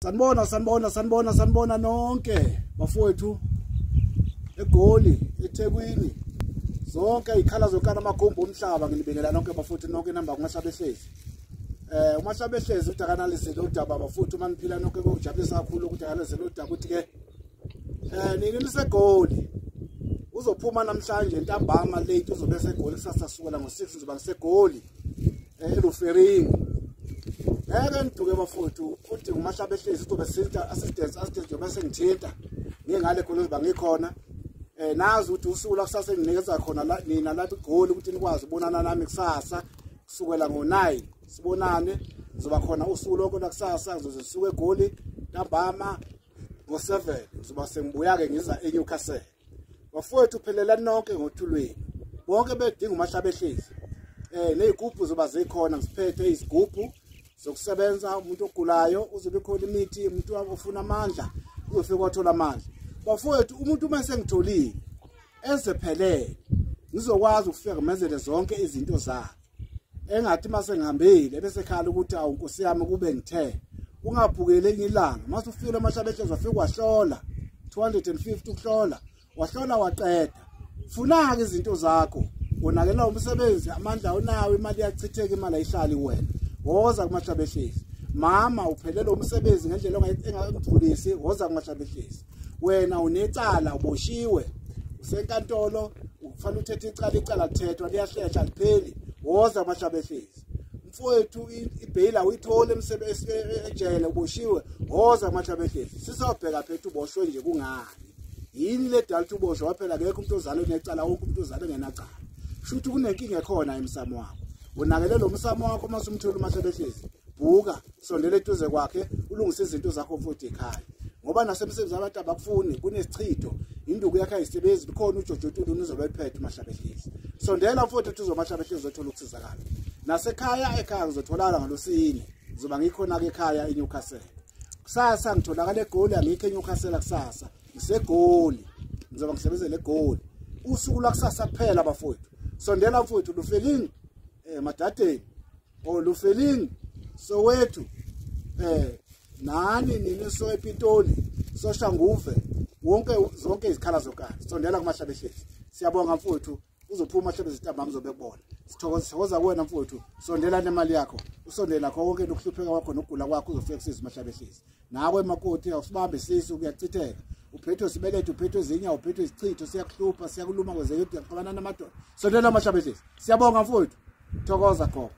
Sanibona, sanibona, sanibona, sanibona nonke bafowethu eGoli, eThekwini, zonke izikhala zonkana amagumbi omhlaba. Nginibingelela nonke bafowethu, nonke inamba kuMahlabehlezi. UMahlabehlezi uthi akanalise lo daba bafowethu, uma niphila nonke kokujabulisa kakhulu ukuthi akanalise lo daba ukuthi ke nini niseGoli. Uzophuma namhlanje ntambama late, uzobe seGoli kusasa sukela ngo-6 ngizoba ngiseGoli eLufering. Ngeke niduke bafowethu, uthi nguMahlabehlezi uzobe sinta assistance njengoba sengithinta ngingale khona uzoba ngikhona. Nazi ukuthi usuku lakusasa enginikeza khona la nina lapha eGoli ukuthi nikwazi ukubonana nami kusasa kusukela ngo-9 sibonane. Ngizoba khona usuku lonke lakusasa, ngizoze ngisuke eGoli ntambama ngo-7, ngizoba sengibuya-ke ngiza eNewcastle. Bafowethu phelelani nonke ngothulweni, bonke bedinga uMahlabehlezi. Ney'gubhu zoba zikhona, ngisiphethe izigubhu zokusebenza. Umuntu ogulayo uzobe khona imithi, umuntu ofuna amandla uzofika wathola amandla. Bafowethu umuntu uma sengitholile ezephelele ngizokwazi ukufika ngimenzele zonke izinto zakhe, engathi uma sengihambile bese khala ukuthi awu Nkosi yami kube ngithe. Ungaphukeli elinye ilanga, mase ufikile uMahlabehlezi wafika wahlola 250 ukuhlola, wahlola waqeda. Funa-ke izinto zakho, wonakela umsebenzi, amandla unawo, imali iyachitheka, imali ayihlali wena. Woza kuMahlabehlezi. Mama uphelele umsebenzi ngendlela engakugculisi, woza kuMahlabehlezi. Wena unecala, uboshiwe, usenkantolo, ufanele uthethe icala, icala lithethwa liyahlehla lipheli, woza kuMahlabehlezi. Mfowethu ibheyila uyithole ejele, uboshiwe, woza kuMahlabehlezi. Sizobheka phethu uboshwe nje kungani, yini le dala ukuthi uboshwe, waphela akekho umuntu ozalwe necala, wonke umuntu ozalwe ngenacala. Kusho ukuthi kunenkinga ekhona emsamo wakho, unakele lo msamo wakho. Uma usumthola uMahlabehlezi, buka, sondela eduze kwakhe, ulungise izinto zakho mfowethu ekhaya, ngoba nasemsebenzini abantu abakufuni, kunesichitho, induku yakhe ayisebenzi, likhona ujojotulu uzobe eliphethe uMahlabehlezi. Sondela mfowethu eduze uMahlabehlezi, uzothola ukusizakala. Nasekhaya, ekhaya ngizotholakala ngolosine, ngizoba ngikhona-ke ekhaya eNewcastle. Kusasa ngitholakala eGoli, angikho eNewcastle kusasa, ngiseGoli, ngizoba ngisebenzela eGoli usuku lwakusasa kuphela bafowethu. Sondela mfowethu Lufeling, Madadeni or Lufeling Soweto, nani nini so ePitoli, Soshanguve, wonke zonke izikhala zonkana, sondela kuMahlabehlezi. Siyabonga mfowethu, uzophuma uMahlabehlezi ntambama uzobe kubona. Sithokoza kuwena mfowethu, sondela nemali yakho, usondele nakho konke nokuhlupheka kwakho nokugula kwakho, uzofika kusiza uMahlabehlezi. Nawe makoti awusibambe isisu, kuyachitheka, uphethwe sibeletho, uphethwe izinyawo, uphethwe isichitho, siyakuhlupha, siyakuluma, kwenzeka ukuthi uyaxabana namadoda. Sondela uMahlabehlezi. Siyabonga mfowethu, thokoza gogo.